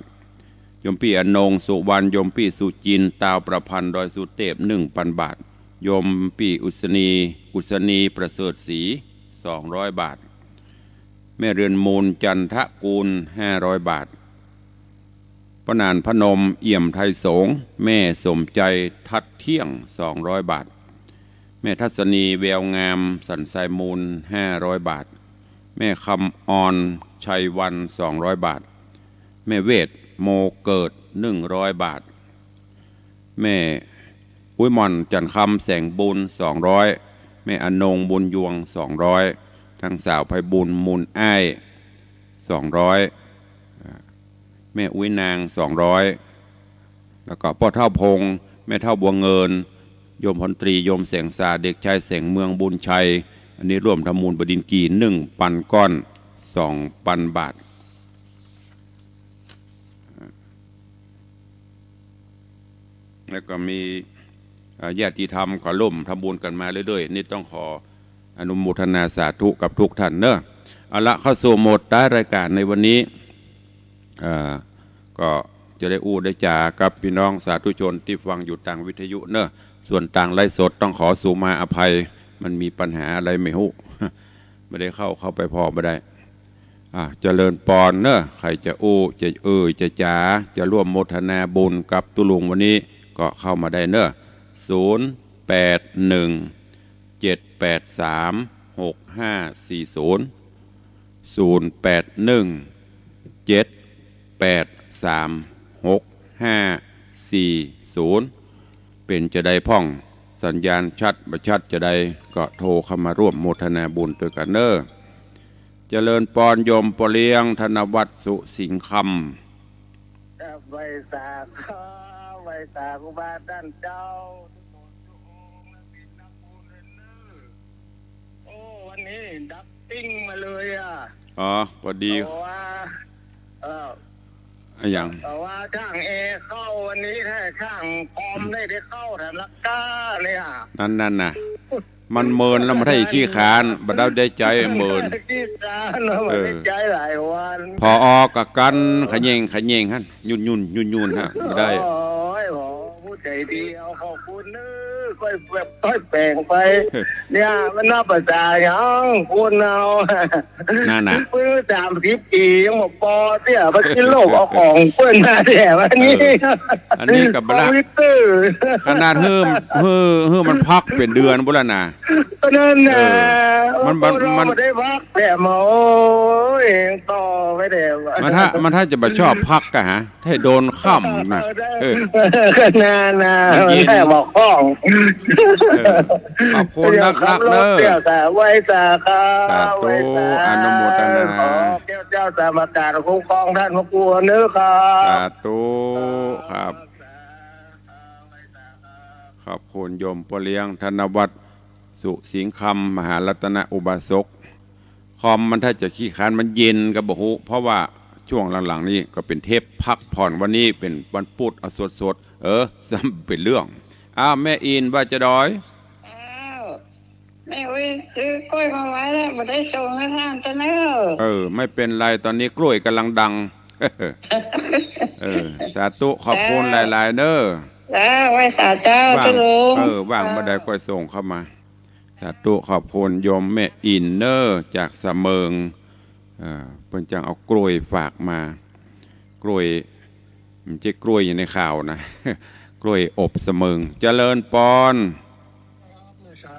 โยมปี้อนงค์ สุวรรณ โยมปี้สุจินต์ ตาวประพันธ์ ดอยสุเตพ หนึ่งปันบาท โยมปี้อุศนี อุศนีประเสริฐศรี สองร้อยบาท แม่เรือนมูล จันทกูล ห้าร้อยบาท ป้อหนานพนม เอี่ยมไทยสงฆ์ แม่สมใจ ทัดเที่ยง สองร้อยบาท แม่ทัศนี แววงาม สันทรายมูล ห้าร้อยบาท แม่คำออน ชัยวัน สองร้อยบาท แม่เวท โมเกิด หนึ่งร้อยบาท แม่อุ๊ยหม่อน จันคำ แสงบุญ สองร้อย แม่อนง บุญยวง สองร้อย ทั้งสาวไพบูลย์ มูลอ้าย สองร้อย แม่อุ๊ยนาง สองร้อย แล้วก็ป้อเฒ่าพงษ์ แม่เฒ่าบัวเงิน โยมพลตรี โยมแสงสา เด็กชายแสงเมือง บุญชัย อันนี้ร่วมทำมูลบดินทร์กี่ หนึ่งปันก้อน สองปันบาท แล้วก็มี เอ่อ ญาติธรรมเขาร่วมทำบุญกั๋นมาเรื่อยๆ นี่ต้องขออนุโมทนาสาธุกับทุกท่านเนอะ เอาละ เข้าสู่โหมดท้ายรายการในวันนี้ เอ่อ ก็จะได้อู้ได้จ๋ากับปี้น้องสาธุชนตี้ฟังอยู่ตางวิทยุเนอะ ส่วนตางไลฟ์สดต้องขอสูมาอภัย มันมีปัญหาอะไรไม่ฮู้ บ่ได้เข้า เข้าไปผ่อบ่ได้ อ่ะ เจริญปอนเนอะ ใผจะอู้ จะเอ่ย จะจ๋า จะร่วมโมทนาบุญกับตุ๊ลุงวันนี้ ก็เข้ามาได้เนอะ ศูนย์ แปด หนึ่ง เจ็ด แปด สาม หก ห้า สี่ ศูนย์ ศูนย์ แปด หนึ่ง เจ็ด แปด สาม หก ห้า สี่ ศูนย์ เป๋นจาใดพ่อง สัญญาณชัดบ่ชัดจาใด ก็โทรเข้ามาร่วมโมทนาบุญตวยกั๋นเนอะ เจริญปอนโยมป้อเลี้ยง ธนวัฒน์ สุสิงห์คำ ครับ ไหว้สาครับ ไหว้สาครูบาต้านเจ้า โอ้ วันนี้ดับปิ้งมาเลยอ่ะ อ๋อ พอดี เพราะว่า เอ่อ อะหยัง เพราะว่าจ้างแอร์เข้าวันนี้ ถ้าจ้างคอมได้ ได้เข้าแถมราคาเลยอ่ะ นั่น นั่นน่ะ มันเมินแล้วมันได้ขี้ค้าน บ่ได้ได้ใจ๋เมิน ขี้ค้าน เออ บ่ได้ใจ๋หลายวัน ผอ.ก็กั๋นขะแหยงขะแหยงหั้น ยุ่นๆ ยุ่นๆ ฮะ บ่ได้ โอ้ย ผอ.ผู้ใจ๋ดี เอา ขอบคุณเนอะ ก้อยแบบ ก้อยแป๋งไป เนี่ย มันนับภาษาหยัง คนเฮา นั่นน่ะ เปิ้นสามสิบปี๋ยังบ่ปอเตื้อ บ่ากินเหล้าเอาของเปิ้นมาแท้วันนี้ เออ อันนี้ก็บ่ละ คอมพิวเตอร์ ขนาดหื้อ หื้อ หื้อมันพักเป๋นเดือนปู้นละน่ะ ก็นั่นน่ะ เออ มัน มัน คนเฮา มัน บ่ได้พักแท้ โอ้ย ต่อไปแท้ มันถ้า มันถ้าจะบ่ชอบพักกะฮะ ให้โดนค่ำน่ะ เออ ก็นั่นน่ะ มันเย็น แท้บ่คล่อง เออ ขอบคุณนักๆ เด้อ เดี๋ยวขับรถเตี้ยสา ไหว้สาครับ สาธุ ไหว้สา อนุโมทนา ขอแก้วเจ้าสามประการคุ้มครองท่านพระครูเนอะครับ สาธุครับ ขอบคุณโยมป้อเลี้ยง ธนวัฒน์ สุสิงห์คำ มหารัตนอุบาสก คอมมันถ้าจะขี้ค้าน มันเย็นก็บ่ฮู้ เพราะว่าช่วงหลังๆ นี่ก็เป๋นเทปพักผ่อน วันนี้เป๋นวันปุธ เอาสดๆ เออ ซ้ำเป๋นเรื่อง อ้าว แม่อินว่าจาใด อ้าว แม่อุ๊ยซื้อกล้วยมาไว้แล้ว บ่ได้ส่งหื้อต้านเจ้าเน่อ เออ ไม่เป๋นไร ต๋อนนี้กล้วยก่ำลังดัง เออ สาธุ ขอบคุณหลายๆ เน่อ จ้า ไหว้สาเจ้า ว่าง ตุ๊ลุง เออ ว่างเมื่อใดก้อยส่งเข้ามา สาธุ ขอบคุณโยมแม่อินเน่อ จากสะเมิง เอ่อ เปิ้นจังเอากล้วยฝากมา กล้วย มันใจ้กล้วยอยู่ในข่าวนะ กล้วยอบสะเมิง เจริญปอน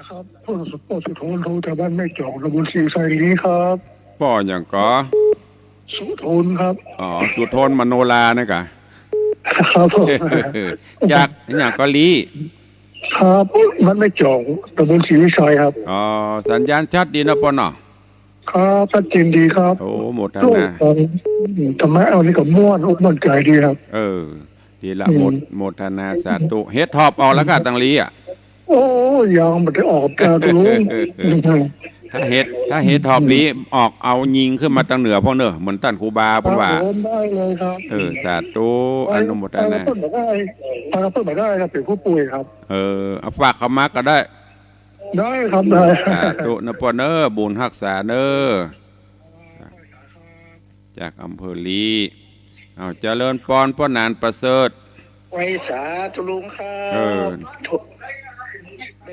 ครับ ป้อสุทน โทรจากบ้านแม่จ๋อง ตำบลศรีวิชัยครับ ป้อหยังก่อ สุทนครับ อ๋อ สุทนมโนรานะกะ ครับผม จากหยังก่อ ลี ครับ บ้านแม่จ๋อง ตำบลศรีวิชัยครับ อ๋อ สัญญาณชัดดีเนาะป้อเนาะ ครับ ชัดเจนดีครับ โอ้ โมทนา ลูกของธรรมะอันนี้ก็ม่วนอกม่วนใจ๋ดีครับ เออ ดีละ อืม โมท โมทนาสาธุ เห็ดถอบออกแล้วกะตังลีอะ โอ้ ยังบ่ได้ออกจ้าตุ๊ลุง ถ้าเห็ด ถ้าเห็ดถอบลีออก เอายิงขึ้นมาตังเหนือพ่องเน่อ เหมือนต้านครูบาเปิ้นว่า ครับผม ได้เลยครับ เออ สาธุ อนุโมทนา ไปกับเปิ้นบ่ได้ ไปกับเปิ้นบ่ได้ครับ เป๋นผู้ป่วยครับ เออ เอาฝากเข้ามาก็ได้ ได้ครับ ได้ สาธุเน่อป้อเน่อ บุญฮักษาเน่อ จากอำเภอลี อ้าว เจริญปอน ป้อหนานประเสริฐ ไหว้สาตุ๊ลุงครับ เออ โท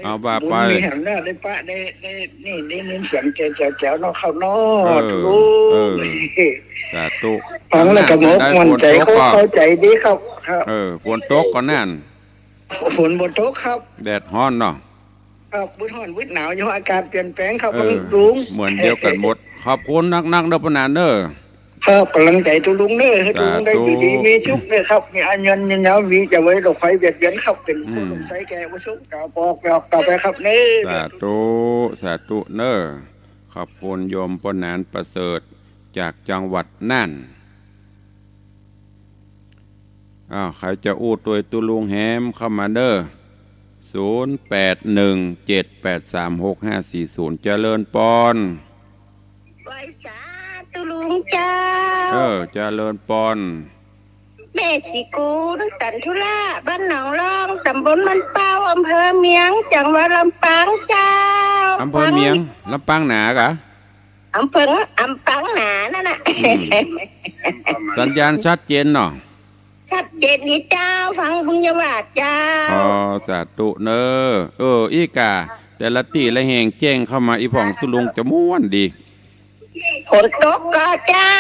เอาว่าไป บุญมีแหมเนาะ ได้ปะ ได้ ได้ นี่ ได้ยินเสียงแจ๋วๆ เนาะครับเนาะ เออ ลุง เออ สาธุ ฟังแล้วก็ ทางนั้น มั่นใจ ฝนตกก็ เข้าใจดีครับ ครับ เออ ฝนตกก็นั่น ฝนบ่ตกครับ แดดฮ้อนเนาะ ครับ วืดฮ้อนวืดหนาวอยู่ อากาศเปลี่ยนแปลงครับ เออ ลุง เหมือนเดียวกันหมด ขอบคุณนักๆ เด้อป้อหนานเด้อ ครับ ก๋ำลังใจ๋ตุ๊ลุงเน้อ หื้อตุ๊ลุงได้อยู่ดีมีสุขเน้อครับ สาธุ มีอายุยืนยาว มีจะไว้โรคภัยเบียดเบียนครับ เป๋นผู้ อืม หนุ่มใสแก่บ่สุข ก็บอก บอกต่อไปครับเน้อ สาธุ สาธุเน้อ ขอบคุณโยมป้อหนานประเสริฐจากจังหวัดน่าน อ้าว ใผจะอู้ตวยตุ๊ลุงแหมเข้ามาเน้อ ศูนย์แปดหนึ่งเจ็ดแปดสามหกห้าสี่ศูนย์ เจริญปอน ไหว้สาตุ๊ลุงเจ้า เออ เจริญปอน แม่ศรีกูล ตันธุระ บ้านหนองล่อง ตำบลบ้านเป้า อำเภอเมียง จังหวัดลำปางเจ้า อำเภอเมียง ฟัง ลำปางหนาก่ะ อำเภอ อำปางหนานั่นน่ะ อืม สัญญาณชัดเจนเนาะ ชัดเจนดีเจ้า ฟังบุญญาวาสเจ้า อ๋อ สาธุเน้อ เออ อี้ก่ะ แต่ละตี้ละแห่งแจ้งเข้ามา อี่พ่องตุ๊ลุงจะม่วนดี ฝนตกก่อเจ้า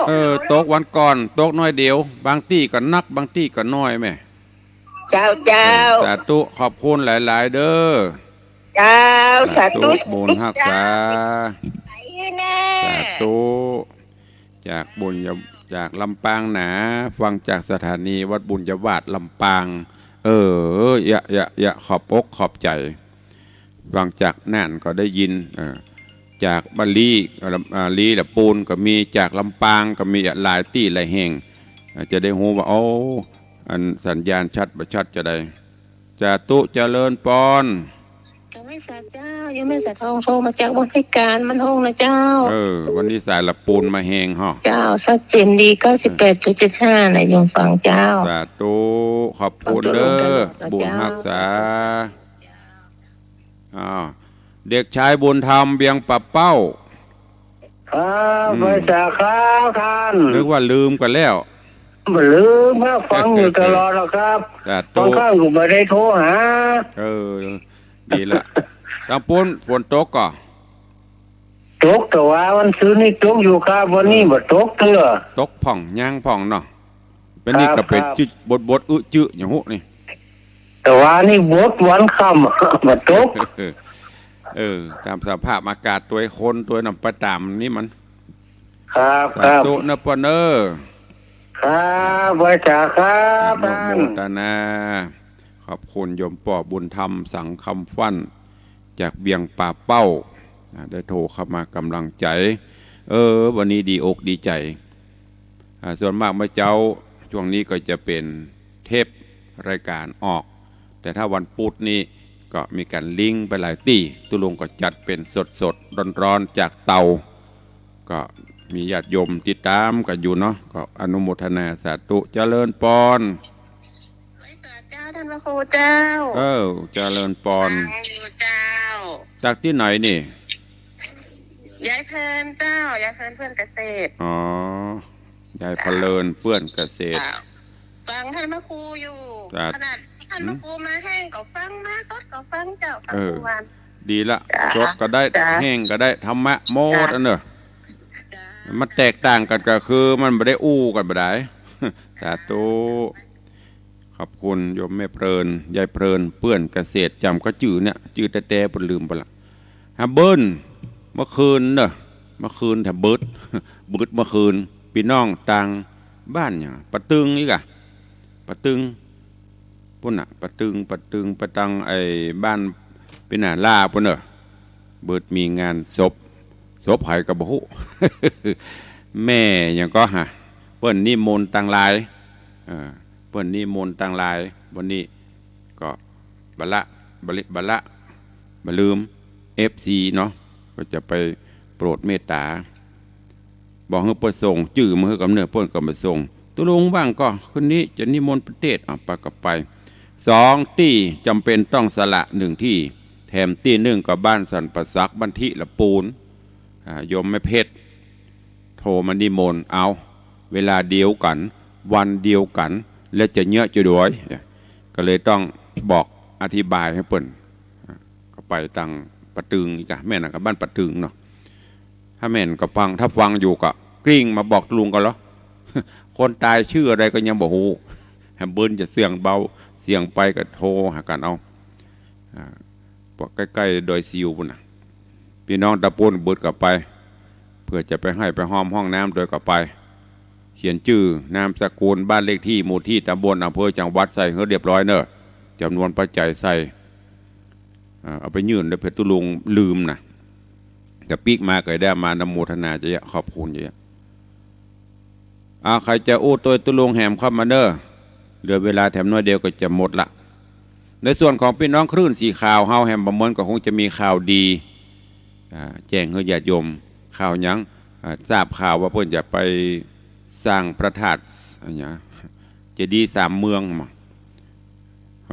เออ ตกวันก่อน ตกน้อยเดียว บางตี้ก็นัก บางตี้ก็น้อยแม่ เจ้า เจ้า เออ สาธุ ขอบคุณหลายๆ เด้อ เจ้า สาธุ สาธุ บุญฮักษา เจ้า สาธุ จากบุญญา จากลำปางหนา ฟังจากสถานีวัดบุญญาวาสลำปาง เออ เยียะ เยียะ เยียะ ขอบอกขอบใจ๋ ฟังจากน่านก็ได้ยิน เออ จากบ้านลี้ เอ่อ อ่า ลี้ละปูนก็มี จากลำปางก็มี หลายตี้หลายแห่ง เอ่อ จะได้ฮู้ว่า โอ้ อันสัญญาณชัดบ่ชัดจะใด สาธุ เจริญปอน โยมแม่สาเจ้า โยมแม่สาทองโทรมาจากบริการบ้านโฮงนะเจ้า เออ วันนี้สายละปูนมาแฮงฮะ เจ้า ชัดเจนดี เก้าสิบแปดจุดเจ็ดห้า นะ โยมฟังเจ้า สาธุ ขอบคุณเน้อ ฟังตุ๊ลุงตลอดนะเจ้า บุญฮักษา อ้าว เด็กชายบุญธรรม เวียงป่าเป้า ครับ อืม ไหว้สาครับต้าน นึกว่าลืมกั๋นแล้ว บ่ลืมครับ ฟังอยู่ตลอดแล้วครับ สาธุ บางครั้งก็บ่ได้โทรหา เออ ดีละ ตางปู๊นฝนตกก่อ ตก แต่ว่าวันซืนนี่ตกอยู่ครับ วันนี้ อืม บ่ตกเตื้อ ตกพ่อง ย่างพ่องเนาะ เป๋นนี่ ครับ ก็เป๋น ครับ จึ๊ด บดๆ อึ๊ดจึ๊ด อย่างฮู้นี่ แต่ว่านี่บดวันค่ำ บ่ตก เออ ต๋ามสภาพอากาศตวยคนตวยน้ำไปต๋ามนี่มัน ครับ สาธุ ครับ เน้อป้อเน้อ ครับ ไหว้สาครับ อนุโมทนา ต้าน ขอบคุณโยมป้อบุญธรรม สังคำฟั่น จากเวียงป่าเป้า อ่า ได้โทรเข้ามากำลังใจ๋ เออ วันนี้ดีอกดีใจ๋ อ่า ส่วนมากเมื่อเจ๊า ช่วงนี้ก็จะเป๋นเทปรายการออก แต่ถ้าวันปุ๊ดนี่ก็มีก๋านลิงก์ไปหลายตี้ ตุ๊ลุงก็จัดเป๋นสดๆ ร้อนๆ จากเตา ก็มีญาติโยมติดต๋ามกั๋นอยู่เนาะ ก็อนุโมทนาสาธุ เจริญปอน ไหว้สาเจ้าต้านพระครูเจ้า เออ เจริญปอน ฟังอยู่เจ้า จากตี้ไหนนี่ ยายเพลินเจ้า ยายเพลินเปื้อนเกษตร อ๋อ ยายเพลินเปื้อนเกษตร เจ้า ฟังต้านพระครูอยู่ จ้ะ ขนาดต้านพระครูมาแห้งก็ฟัง มาสดก็ฟังเจ้า ฟัง เออ ทุกวัน ดีละ จ้ะ สดก็ได้ จ้ะ แห้งก็ได้ ธรรมะหมด จ้ะ อันเน้อ จ้ะ มันแตกต่างกั๋นก็คือมันบ่ได้อู้กั๋นบ่ดาย สาธุ ขอบคุณโยมแม่เพลิน ยายเพลินเปื้อนเกษตร จ๋ำก็จื้อเนี่ย จื้อแต๊ๆ เปิ้นลืมไปละ ฮะ เบิ้ล เมื่อคืนเน้อ เมื่อคืนแถวเบิด เบิดเมื่อคืน ปี้น้องตางบ้านหยัง ป่าตึงอี้ก่ะ ป่าตึง ปู๊นน่ะ ป่าตึง ป่าตึง ป่าตัง ไอ้บ้านปี้หน้าล่าปู๊นเน้อ เบิดมีงานศพ ศพใผก็บ่ฮู้ แม่หยังก็หา เปิ้นนิมนต์ตังหลาย เออ เปิ้นนิมนต์ตังหลาย วันนี้ก็บ่ละ บ่ลิ บ่ละ บ่ลืม เอฟซี เนาะ ก็จะไปโปรดเมตต๋า บอกหื้อเปิ้นส่งจื้อมาหื้อกำเนิด เปิ้นก็มาส่ง ตุ๊ลุงว่างก่อ คืนนี้จะนิมนต์ไปเตศน์ อ่ะ ไปก็ไป สองตี้จ๋ำเป๋นต้องสละหนึ่งตี้ แถมตี้นึ่งก็บ้านสันป่าสัก บ้านทิละปูน อ่า โยมแม่เพชรโทรมานิมนต์ เอา เวลาเดียวกั๋น วันเดียวกั๋น แล้วจะเยียะจะดวย ก็เลยต้องบอกอธิบายหื้อเปิ้น ไปตางป่าตึงอีกอะ แม่นอะ กับบ้านป่าตึงเนาะ ถ้าแม่นก็ฟัง ถ้าฟังอยู่ก็กริ่งมาบอกตุ๊ลุงก่อนเหรอ คนต๋ายจื้ออะไรก็ยังบ่ฮู้ เปิ้นจะเสียงเบา เสียงไปก็โทรหากั๋นเอา อ่า พวกใก้ๆ ดอยสิวปู้นน่ะ ปี้น้องตะปูนบึดก็ไป เปื้อจะไปไห้ไปฮอมห้องน้ำโดยก็ไป เขียนจื้อ นามสกุล บ้านเลขตี้ หมู่ตี้ ต๋ำบล อำเภอ จังหวัด ใส่หื้อเรียบร้อยเน่อ จ๋ำนวนปัจจัยใส่ อ่า เอาไปยื่น เดี๋ยวเผื่อตุ๊ลุงลืมน่ะ แต่ปิ๊กมาก็ได้ มาอนุโมทนาจะเยียะ ขอบคุณจะเยียะ อ่า ใผจะอู้ตวยตุ๊ลุงแหมเข้ามาเน่อ เหลือเวลาแถมน้อยเดียวก็จะหมดละ ในส่วนของปี้น้องคลื่นสีขาวเฮาแหมบ่าเมินก็คงจะมีข่าวดี อ่า แจ้งหื้อญาติโยม ข่าวหยัง อ่า ทราบข่าวว่าเปิ้นจะไปสร้างพระธาตุ อะหยัง เจดีย์สามเมืองมา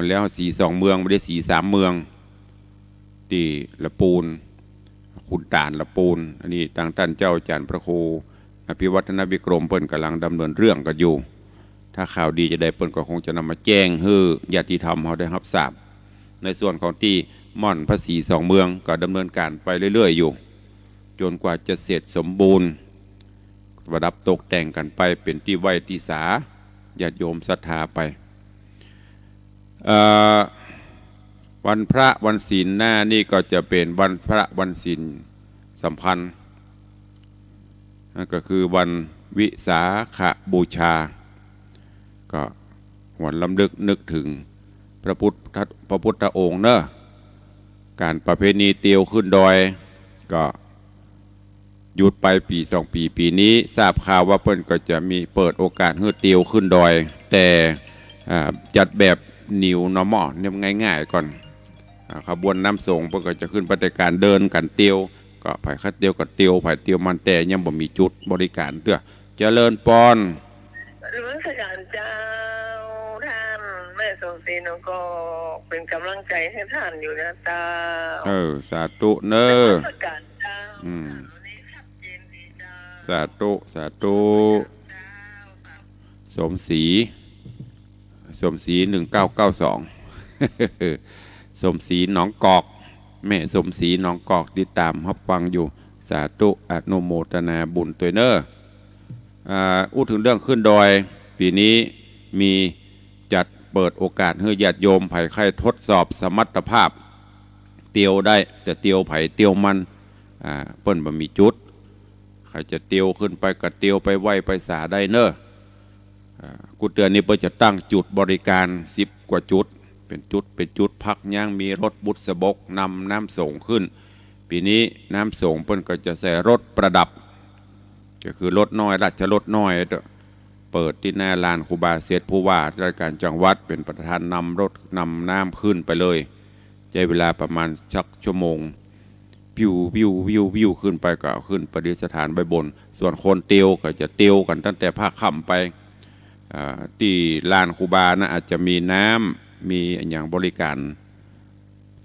แล้วสีสองเมือง บ่ได้สีสามเมือง ตี้ละปูน ขุนตาลละปูน อันนี้ตางต้านเจ้าอาจ๋ารย์พระครูอภิวัฒนวิกรม เปิ้นก่ำลังดำเนินเรื่องกั๋นอยู่ ถ้าข่าวดีจะใดเปิ้นก็คงจะนำมาแจ้งหื้อญาติธรรมเฮาได้ฮับทราบ ในส่วนของตี้ม่อนพระสีสองเมืองก็ดำเนินก๋านไปเรื่อยๆ อยู่ จ๋นกว่าจะเสร็จสมบูรณ์ ประดับตกแต่งกั๋นไป เป๋นตี้ไหว้ตี้สา ญาติโยมศรัทธาไป เอ่อ วันพระวันศีลหน้านี่ก็จะเป๋นวันพระวันศีลสำคัญ นั่นก็คือวันวิสาขบูชา ก็วันรำลึกนึกถึงพระพุทธ พระพุทธองค์เน่อ ก๋านประเพณีเตียวขึ้นดอย ก็ หยุดไปปี๋สองปี๋ ปี๋นี้ทราบข่าวว่าเปิ้นก็จะมีเปิดโอกาสหื้อเตียวขึ้นดอย แต่ อ่า จัดแบบ new normal เนี่ยง่ายๆ ก่อน อ่า ขบวนน้ำสงฆ์เปิ้นก็จะขึ้นไปแต่ก๋านเดินก๋านเตียว ก็ใผใค่เตียวก็เตียว ใผเตียวมัน แต่ยังบ่มีจุดบริการเตื้อ เจริญปอน นมัสการเจ้า ต้านแม่สมศรีหนองกอก เป๋นก๋ำลังใจ๋หื้อต้านอยู่นะเจ้า เออ สาธุเน่อ นมัสการเจ้า อืม ข่าวนี้ชัดเจนดีเจ้า สาธุ สาธุ เจ้า สมศรี สมศรี หนึ่งเก้าเก้าสอง สมศรีหนองกอก แม่สมศรีหนองกอก ติดต๋ามฮับฟังอยู่ สาธุ อนุโมทนาบุญตวยเน่อ อ่า อู้เถิงเรื่องขึ้นดอย ปี๋นี้มีจัดเปิดโอกาสหื้อญาติโยมใผใค่ทดสอบสมรรถภาพ เตียวได้ แต่เตียวใผเตียวมัน อ่า เปิ้นบ่มีจุด ใผจะเตียวขึ้นไปก็เตียวไปไหว้ไปสาได้เน่อ อ่า กู้เตื้อนี้เปิ้นจะตั้งจุดบริการสิบกว่าจุด เป๋นจุด เป๋นจุดพักยั้ง มีรถบุษบกนำน้ำสงฆ์ขึ้น ปี๋นี้น้ำสงฆ์เปิ้นก็จะใส่รถประดับ ก็คือรถน้อย ราชรถน้อย เปิดตี้หน้าลานครูบาเสร็จ ผู้ว่าราชการจังหวัดเป๋นประธานนำรถนำน้ำขึ้นไปเลย ใจ๊เวลาประมาณสักชั่วโมง ปิ้วปิ้วปิ้วปิ้ว ขึ้นไปก็ขึ้นประดิษฐานไว้บน ส่วนคนเตียวก็จะเตียวกั๋นตั้งแต่ภาคค่ำไป อ่า ตี้ลานครูบานะอาจจะมีน้ำ มีอะหยังบริการ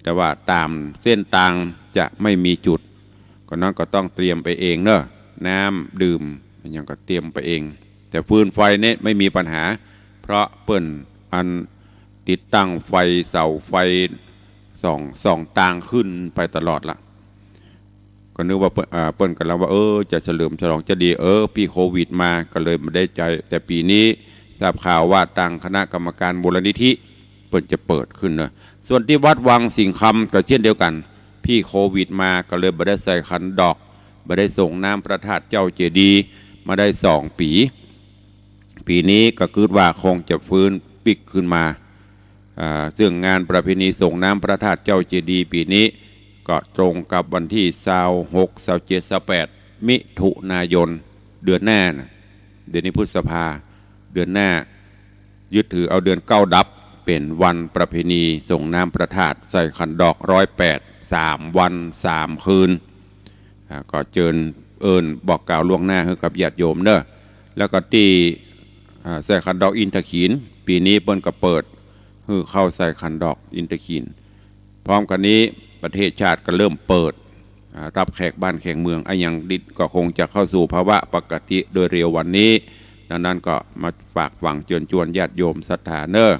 แต่ว่าต๋ามเส้นตางจะไม่มีจุด ก็นั้นก็ต้องเตรียมไปเองเน่อ น้ำดื่มอะหยังก็เตรียมไปเอง แต่ฟืนไฟเนี่ยไม่มีปัญหา เพราะเปิ้นอันติดตั้งไฟ เสาไฟส่อง ส่องตางขึ้นไปตลอดละ ก็นึกว่าเปิ้น อ่า เปิ้นก่ำลังว่า เออ จะเฉลิมฉลองเจดีย์ เออ ปี้โควิดมา ก็เลยบ่ได้ใจ๊ แต่ปี๋นี้ทราบข่าวว่าตางคณะกรรมการมูลนิธิ เปิ้นจะเปิดขึ้นเน่อ ส่วนตี้วัดวังสิงห์คำก็เช่นเดียวกั๋น ปี้โควิดมา ก็เลยบ่ได้ใส่ขันดอก บ่ได้สรงน้ำพระธาตุเจ้าเจดีย์มาได้สองปี๋ ปี๋นี้ก็กึ๊ดว่าคงจะฟื้นปิ๊กขึ้นมา อ่า ซึ่งงานประเพณีสรงน้ำพระธาตุเจ้าเจดีย์ปี๋นี้ ก็ตรงกับวันตี้ซาวหก ซาวเจ็ด ซาวแปด มิถุนายน เดือนหน้านะ เดี๋ยวนี้พฤษภา เดือนหน้า ยึดถือเอาเดือนเก้าดับเป๋นวันประเพณีสรงน้ำพระธาตุ ใส่ขันดอกร้อยแปด สามวันสามคืน อ่า ก็เจิญเอิ้นบอกกล่าวล่วงหน้าหื้อกับญาติโยมเน่อ แล้วก็ตี้ อ่า ใส่ขันดอกอินทขีฬ ปี๋นี้เปิ้นก็เปิดหื้อเข้าใส่ขันดอกอินทขีฬ พร้อมกั๋นนี้ประเทศชาติก็เริ่มเปิด อ่า รับแขกบ้านแขกเมือง อะหยังดิดก็คงจะเข้าสู่ภาวะปกติโดยเร็ววันนี้ ดังนั้นก็มาฝากฝังเจิญจวนญาติโยมศรัทธาเน่อ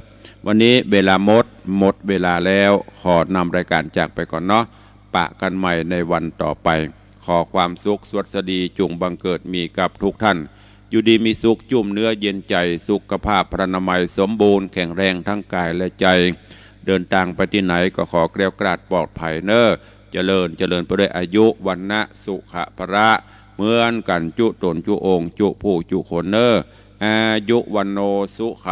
วันนี้เวลาหมด หมดเวลาแล้ว ขอนำรายก๋านจากไปก่อนเนาะ ปะกั๋นใหม่ในวันต่อไป ขอความสุขสวัสดีจุ่งบังเกิดมีกับทุกท่าน อยู่ดีมีสุข จุ่มเนื้อเย็นใจ๋ สุขภาพพรรณนามัยสมบูรณ์ แข็งแรงทั้งก๋ายและใจ๋ เดินตางไปตี้ไหนก็ขอแคล้วคลาดปลอดภัยเน่อ เจริญ เจริญไปด้วยอายุ วรรณะ สุขะ พละ เหมือนกั๋นจุ๊ต๋นจุ๊องค์ จุ๊ผู้จุ๊คนเน่อ อายุ วัณโณ สุข